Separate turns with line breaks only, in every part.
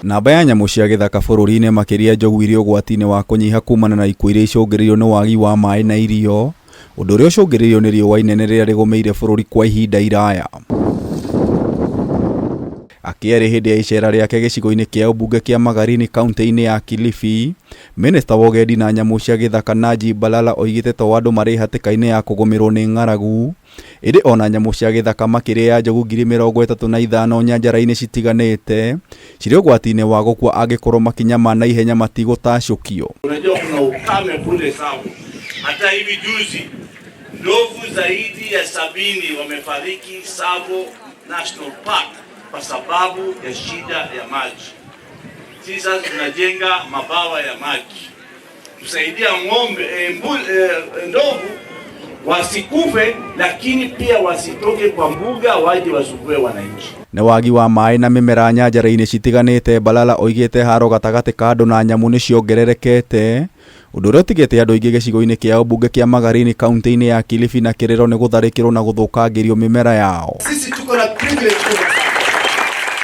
Namba ya nyamũ cia gĩthaka bũrũri-inĩ makĩria njogu irĩ ũgwati-inĩ wa kũnyiha kumana na ikuũ iria icũngĩrĩirio nĩ wagi wa maĩ na irio, ũndũ ũrĩa ũcũngĩrĩirio nĩ riũa inene rĩrĩa rĩgũmĩire bũrũri kwa ihinda iraya. Akĩaria hĩndĩ ya icera rĩake gĩcigo-inĩ kĩa ũmbunge kĩa Magarini kauntĩ-inĩ ya Kilifi, Minista wa ũgendi na nyamũ cia gĩthaka Najib Balala oigĩte to andũ marĩ hatĩka-inĩ ya kũgũmĩrwo nĩ ng'aragu, ĩndĩ ona nyamũ cia gĩthaka makĩria ya njogu 35,000 nyanjara-inĩ citiganĩte cirĩ ũgwati-inĩ wa gũkua angĩkorwo makinya ma naihenya matigũtacũkio.
Unajua kuna ukame kule Tsavo. Hata hivi juzi ndovu zaidi ya 70 wamefariki Tsavo National Park kwa sababu ya shida ya maji. Sisi sasa tunajenga mabawa ya maji tusaidia ng'ombe ndovu wasikufe, lakini pia wasitoke kwa mbuga waje wasumbue wananchi.
Nĩ wagi wa maĩ na mĩmera nyanjara-inĩ citiganĩte, Balala oigĩte haro gatagatĩ ka andũ na nyamũ nĩ ciongererekete, ũndũ ũrĩa ũtigĩte andũ aingĩ gĩcigo-inĩ kĩa ũmbunge kĩa Magarini kauntĩ-inĩ ya Kilifi na kĩrĩro nĩ gũtharĩkĩrwo na gũthũkangĩrio mĩmera yao.
Sisi tuko na privilege kubwa sana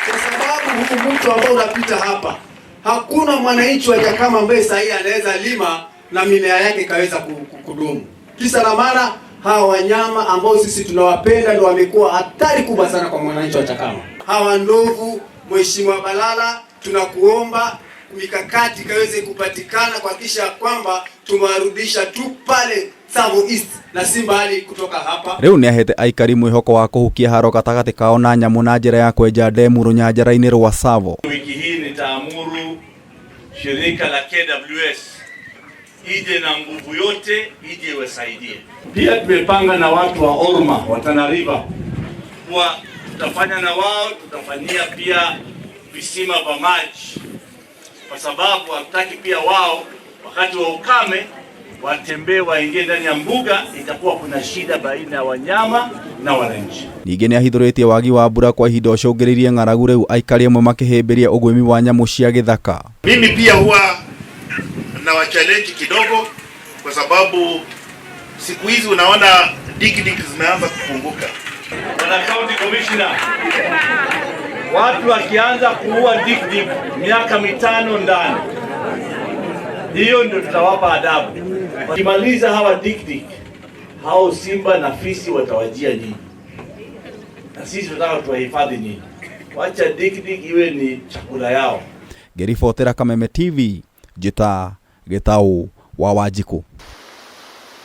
kwa sababu huu mto ambao unapita hapa, hakuna mwananchi wa Chakama ambaye sahii anaweza lima na mimea yake ikaweza kudumu. Kisa na maana hawa wanyama ambao sisi tunawapenda ndio wamekuwa hatari kubwa sana kwa mwananchi wa Chakama. Hawa ndovu, Mheshimiwa Balala, tunakuomba mikakati ikaweze kupatikana kuhakikisha kwamba tumewarudisha tu pale Tsavo East na si mbali kutoka hapa.
Rĩu nĩahete aikari mwĩhoko wa kũhukia haro gatagatĩ kao na nyamũ na njĩra ya kwenja ndemu rũnyanjara-inĩ rwa Tsavo.
Wiki hii nitaamuru shirika la KWS ije na nguvu yote ije iwasaidie. Pia tumepanga na watu wa Orma wa Tana River kuwa tutafanya na wao, tutafanyia pia visima vya maji, kwa sababu hatutaki pia wao wakati wa ukame watembee waingie ndani ya mbuga, itakuwa kuna shida baina ya wanyama na wananchi.
Ningĩ nĩahithũrĩtie wagi wa mbura kwa ihinda ũcũngĩrĩirie ng'aragu rĩu aikari amwe makĩhĩmbĩria ũguĩmi wa nyamũ cia gĩthaka.
Mimi pia huwa na wachallenge kidogo, kwa sababu siku hizi unaona dik-dik zimeanza kupunguka.
Bwana County Commissioner, watu wakianza kuua dik-dik miaka 5 ndani, hiyo ndio tutawapa adabu. Wakimaliza hawa dik-dik, hao simba na fisi watawajia nyinyi, na sisi tunataka tuwahifadhi nyinyi. Wacha dik-dik iwe ni chakula yao.
Ngĩribotera Kameme TV, njĩta Gĩtaũ wa Wanjikũ.